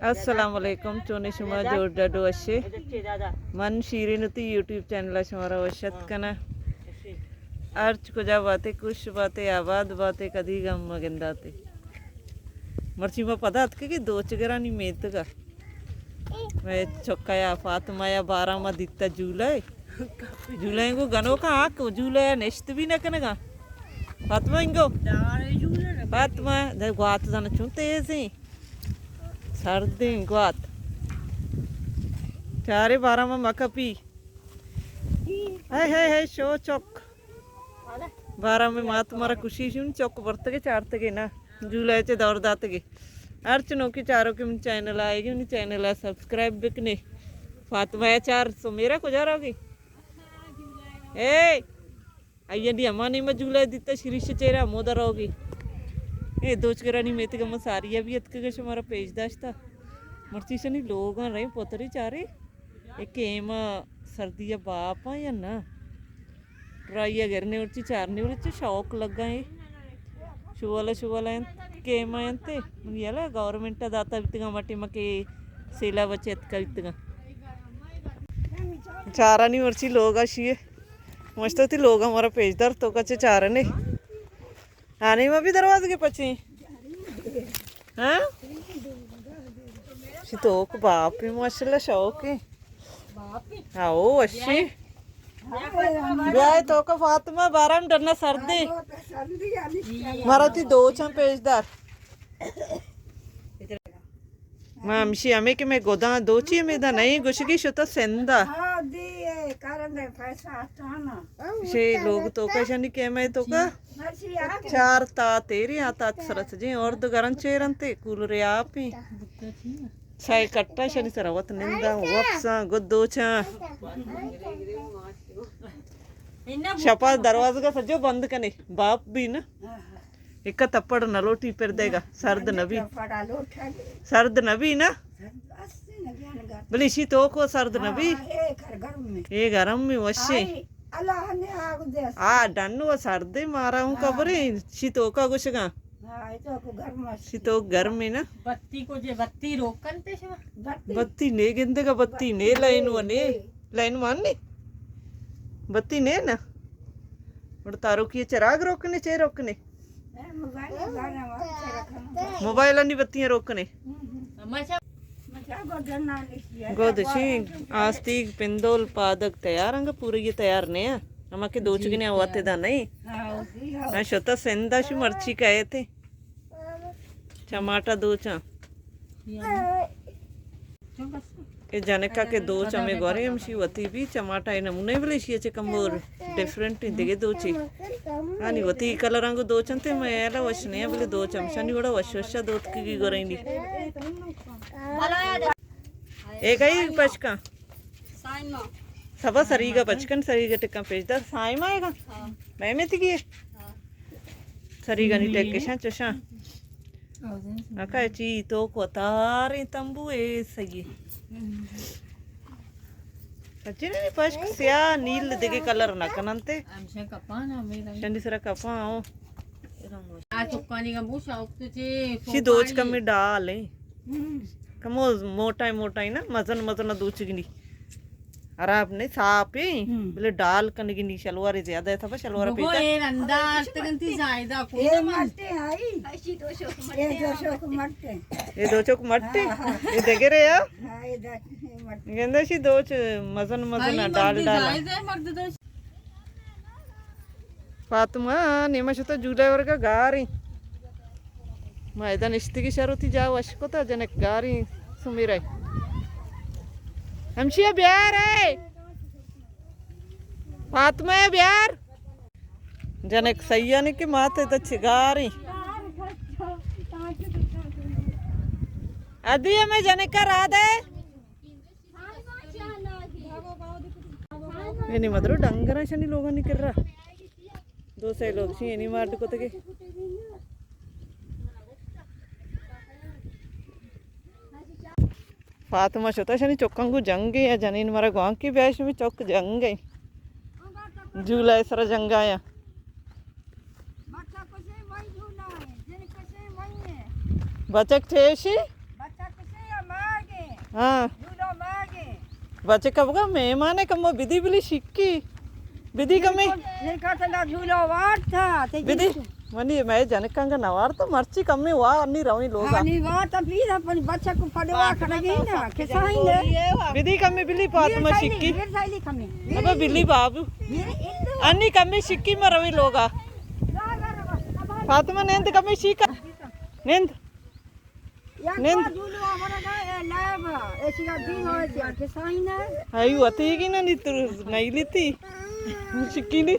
السلام علیکم، چونے شما؟ جوڑ ڈڈ وشے؟ من شیرین وتی یوٹیوب چینل ءَ شمارا وش اتک کناں۔ ہرچ کجا باتے، خوش باتے، آباد باتے، کدی غم مگنداتے۔ مرچی ما پدا اتکگیں دوچگرانی میتگ ءَ۔ مئے چکا یا فاطمہ یا بارا ما دیتا جھولا ءَ۔ جھولا انگو گنوکاں آک جھولا ءَ نشت بھی نہ کنگا۔ فاطمہ انگو۔ فاطمہ، دے گوات زن چون تیزیں۔ سردیں گوات۔ چارے بارا ما مکپی۔ ہے، ہے، ہے، شو چک۔ بارا میں مات مارا کشی شون چک برتگے چارتگے نا۔ جھولا چے دور داتگے۔ ہرچ نوکی چارو کہ من چینل آئے گی، من چینل سبسکرائب بکنے۔ فاطمہ یا چار سمیرا کجا روگی؟ اے! آئی ءَ دی ہما نیمہ جھولا دیتا شریش چیرا مودا روگی۔ اے دوچگرانی میتگ ءَ ما ساری ءَ بھی اتکگ شمارا پیش داشتا۔ مرچی شنی لوگاں رہے پتری چارے۔ اے کیما سردی ءَ باپاں یا نہ؟ ٹرائی ءَ گرنے مرچی چارنے مرچی شوق لگا اے۔ شوالا شوالا انت، کیما انت۔ من یلا گورنمنٹ ءَ داتا بیتگاں مٹی مکے سیلا بچے اتکا بیتگاں۔ چارانی مرچی لوگا شیے۔ مشتو تی لوگ ہمارا پیش دار تو کچے چارنے۔ آنے ما بھی دروازے کے پچی۔ ہاں؟ شی تو کو باپ ہی ماشاءاللہ شوق ہے۔ ہاں، او اشی۔ بیا تو کا فاطمہ باران ڈرنا سردی۔ مارا تی دوچاں پیش دار۔ ما ہمشی ہمے کہ میں گداں دوچی ہمے دا نہیں گوشگی شتا سندا۔ ہاں، دی اے کارندے پیسہ آتانا۔ شے لوگ تو کا شنی کہ میں تو کا مرچی آ کے۔ چار تا تیری آتا سرت جی اور دو گرن چیرن تے کولر آپ ہی۔ سائے کٹا شنی سر وت نندا وپساں گد دوچاں۔ شپا دروازگا سجو بند کنے باپ بھی نا۔ اکا تپڑ نہ لوٹی پر دے گا، سرد نہ بی۔ تپڑا لوٹا گے۔ سرد نہ بی نا۔ سرد استے نہ بی، نہ گرم۔ بلے شی تو کو سرد نہ بی۔ ہاں، اے گھر گرم میں۔ اے گرم میں وشے۔ آئی، اللہ نے آگ دے۔ آ، ڈنو سردے مارا ہوں۔ ہاں۔ کبرے، شی تو کا گوشگا۔ ہاں، اے تو کو گرم وشے۔ شی تو گرم میں نا۔ بتی کو جے بتی روکن تے شما۔ بتی۔ بتی نے گندے گا، بتی نے لائن و نے۔ لائن مان نے۔ بتی نے نا۔ اور تارو کی چراغ روکنے، چے روکنے۔ موبائل انی بتیاں روکنے۔ گودشی آستیگ پندول پادگ تیار انگا پورے یہ تیار نہیں ہے۔ ہما کہ دوچگنے آواتے دا نہیں۔ ہاں، شتا سندا شی مرچی کہے تھے۔ چماٹا دوچاں۔ اے جنکا کہ دوچ ہمیں گورے ہمشی وتی بھی چماٹا اے نمونے بلے شی چے کم اور ڈیفرنٹ دگے دوچی۔ آنی وتی کلر انگو دوچن تے میں ایلا وش نہیں بلے دوچ ہمشانی وڑا وش وشا دوت کی گورینی۔ اے گئی پشکا۔ سبا سریگا پچکن سریگا ٹکن پیش دار سائما اے گا۔ میں میں تگی۔ سریگانی ٹیکشاں چشاں۔ اکا چی تو کو تاریں تمبو اے سگی۔ سچی نہیں پشک سیاہ نیل دگے کلر نہ کننتے۔ شنی سرا کپاں او۔ شی دوچ کمی ڈال ہیں۔ کمو موٹا موٹا نا مزن مزن دوچگنی۔ خراب نہیں، صاف ہی، بلے ڈال کنگی نی شلوار زیادہ ہے، تھا شلوار پیٹا۔ اے رندا آرتگنتی زائدہ کو اے مٹے آئی۔ اے دو شوک مٹے۔ اے دو چوک مٹے؟ ہاں، ہاں۔ اے دگرے یا؟ ہاں، اے دو مٹے۔ گندہ شی دوچ مزن مزن ڈال ڈال۔ زائدہ مرد دوچ۔ فاطمہ، نیمہ شتو جھولہ ورگا گاریں۔ ما ادا نشتگی شر وتی جاہ وش کتا جنک گاریں سمیرہ۔ ہمشی بیار اے۔ فاطمہ بیار۔ جنک سیانی کہ مات ادا چگاریں۔ ادی ہمیں جنک را دے۔ یعنی مدرو ڈنگر شنی لوگانی کرا۔ دو سے لوگ شی یعنی ماڈ کتگے۔ فاطمہ شتا شنی چکاں گو جنگے یا جنین مرا گوانکی بیائش میں چک جنگے۔ جھولا سر جنگایا۔ بچک چیشی؟ ہاں۔ جھولو ماگے۔ بچے کبگا مہمان ہے، کمو بدی بلی شکی۔ بدی کمی۔ نہیں کہتا نا جھولو وارتا، تے بدی۔ جھولو۔ منی مئے جنکاں گا نوار تو مرچی کمی وا انی رویں لوگا۔ ہاں، نی وارتا پیر اپنی بچہ کو پڑوا کھڑا گئی نا، کسائی نے۔ بدی کمی بلی فاطمہ شکی۔ بیر سائلی کمی۔ ابا بلی بابو۔ انی کمی شکی ما رویں لوگا۔ فاطمہ نند کمی شیکا۔ نند۔ یک نند۔ بار جھولو آورگا اے لیب، ایشی کا دین ہوئے تیا کسائی نے۔ ہائی وتی کی نہ نی تو نہیں لیتی۔ شکی نی۔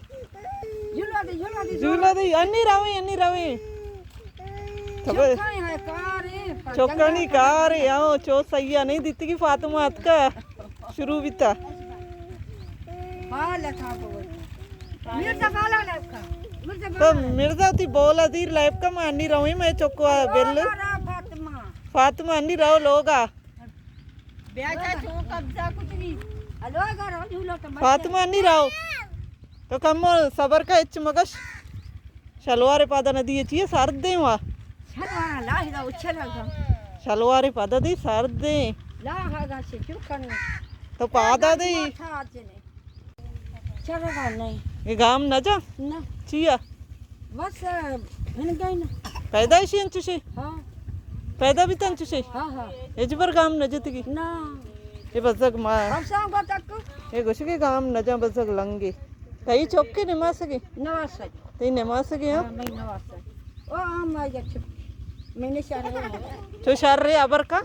جھولو دے، جھولو دے، جھولو دے، انی رویں، انی رویں۔ تبے۔ چوکانی ہے کار ہے، چوکانی کار ہے، آؤ، چو سیا نہیں دیتی کی فاطمہ اتکا۔ شروع بیتا۔ بال اتھا کو۔ مرزا بالا لیب کا۔ مرزا تو بالا۔ مرزا تی بولا دیر لیب کا، ما انی رویں، مئے چکو بل۔ فاطمہ۔ فاطمہ انی رو لوگا۔ بیا چا چون قبضہ کچھ نہیں۔ الو گا رو جھولو تو مت۔ فاطمہ انی رو۔ تو کم صبر کا اچ مگش۔ شلوار پادا ندی چیئے سردیں وا۔ شلوار لاہ دا اچھل گا۔ شلوار پادا دی سردیں۔ لاہ گا سے چو کنو۔ تو پادا دی۔ ماتھا آتے نے۔ چرگا نہیں۔ یہ گام نہ جا؟ نہ۔ چیا؟ بس، ہن گئی نا۔ پیدائشی انچشے؟ ہاں۔ پیدا بیتا انچشے؟ ہاں، ہاں۔ ہچبر گام نہ جتگی؟ نہ۔ یہ بزگ ما۔ ہم سام کو تک۔ یہ گوشگی گام نہ جا بزگ لنگی۔ تئی چوکے نماسگی؟ نماسگی۔ تئی نماسگی، ہاں؟ ہاں، میں نماسگی۔ او، ہم آئی اچھا۔ میں نے شہر۔ تو شہر رے ابر کا؟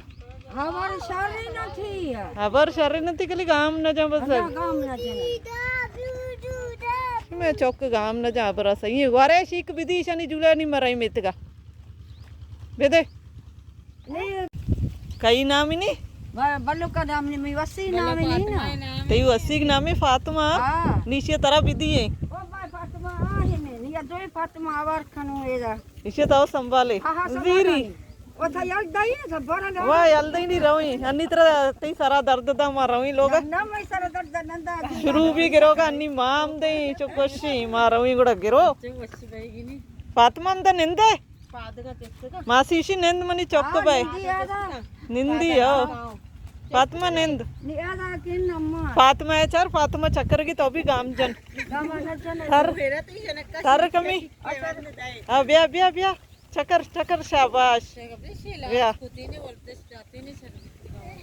ہبر شریں نہ تھی۔ ہبر شریں نہ تھی، کلی گام نہ جاں بس۔ نہ، گام نہ جاں۔ میں چوک گام نہ جاں، ہبر صحیح ہے۔ وارے شیک بدی شانی جولانی مرائی میتگا۔ بدے۔ نہیں۔ کئی نامی نی؟ ب-، بلو کا نام نہیں، میں وسی نامی نہیں نا۔ تئی وسی نامی فاطمہ۔ ہاں۔ نیشی ترا بدی ہے۔ او بھائی فاطمہ، آ ہے میں، یہ دو فاطمہ آوار کھنو ایدا۔ ایشی تو سنبھالے۔ ہاں، ہاں، سنبھالے۔ زیری۔ او تھا یل دائی نا، سب بڑا نا۔ واہ، یل دائی نہیں رویں۔ انی ترا تئی سرا درد دا ما رویں لوگا۔ نہ، نہ، میں سرا درد دا نندا۔ شروع بھی گروگا، انی مام دے، چو کوشی، ما رویں گڑا گرو۔ فاطمہ ہم دا نندے۔ ماسی ایشی نند منی چوک ہاں، بھائی۔ نندی آ دا۔ نندی ہو۔ فاطمہ نند۔ نی آ دا کن اماں۔ فاطمہ ہے چار، فاطمہ چکر کی تو بھی گام جن۔ گام جن۔ تھر، تھر کمی۔ ہاں، بیا، بیا، بیا۔ چکر، چکر، شاباش۔ بیا۔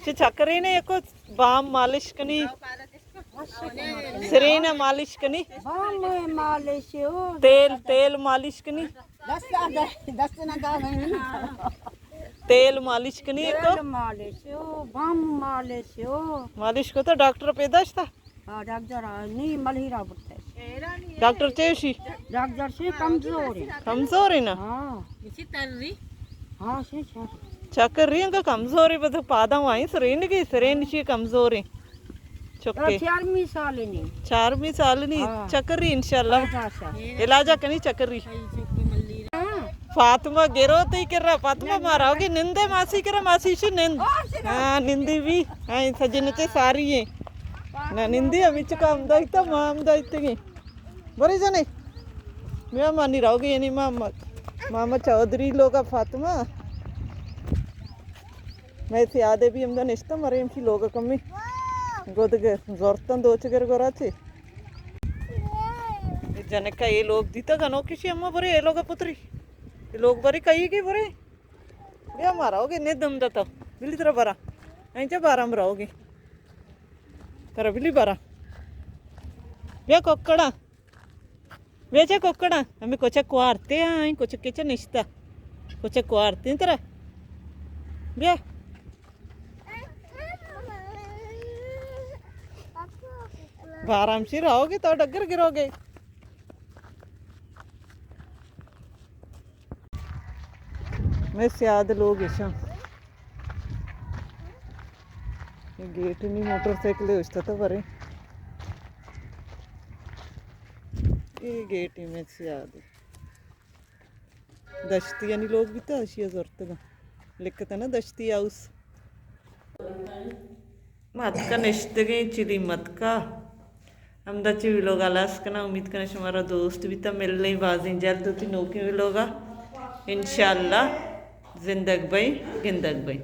چی چکرے نے یکو بام مالش کنی۔ سرین مالش کنی۔ بام مالش ہو۔ تیل، تیل مالش کنی۔ دست آ، دست نہ دا۔ تیل مالش کنی یکو۔ تیل مالش ہو، بام مالش ہو۔ مالش کو تو ڈاکٹر پیدا شتا؟ ہاں، ڈاکٹر، آ، نی ملہیرا برتے۔ ڈاکٹر چیشی؟ ڈاکٹر سے کمزور ہے۔ کمزور ہے نا؟ ہاں۔ ہاں، سے چکر۔ چکر رہی انگا کمزور ہے، بدو پادا وائیں سرین گئی، سرین شی کمزور ہے۔ چکے۔ چارمی سال نہیں۔ چارمی سال نہیں، ہاں۔ چکر رہی انشاءاللہ۔ ہاں، ہاں۔ علاجہ کنی چکر رہی۔ ہاں۔ فاطمہ گرو تئی کرا، فاطمہ مارا ہوگی نندے ماسی کرا، ماسی شی نند۔ ہاں، نندی بھی۔ ہاں، سجن تے ساری ہیں۔ نہ نندی ہمیں چکا ہم دائتا، ماں ہم دائتگی۔ برے جنے۔ میا مانی راوگی یعنی ماما، ماما چودھری لوگا فاطمہ۔ میں سیادے بھی ہمدا نشتا مریم کی لوگا کمی۔ گودگ زورتن دوچگر گورا چے۔ اے جنکا اے لوگ دیتا گنو کشی اما برے اے لوگا پتری۔ اے لوگ برے کئی گی برے۔ بیا مارا ہوگے نے دم دتا۔ بلی ترا برا۔ اینچا بارا مرا ہوگے۔ ترا بلی برا۔ بیا کوکڑا۔ بیا چا کوکڑا۔ ہمیں کوچا کوارتے آئیں، کوچا کچا نشتا۔ کوچا کوارتے ترا۔ بیا۔ بارام شیر آؤگے تو ڈگر گروگے۔ میں سیاد لوگ اشاں۔ یہ گیٹ نہیں، موٹر سائیکل ہے، اشتا تو برے۔ یہ گیٹ ہی میں سیاد۔ دشتیانی لوگ بیتا، اشیا زرتگا۔ لکھتا نا دشتی ہاؤس۔ ما اتکا نشتگیں چلی متکا۔ ہمدا چہ ویلوگ ہلاس کناں، امید کناں شمارا دوست بیتا۔ ملیں بازیں جلد وتی نوکیں ویلوگا انشاءاللہ۔ زندگ بئے، گندگ بئے۔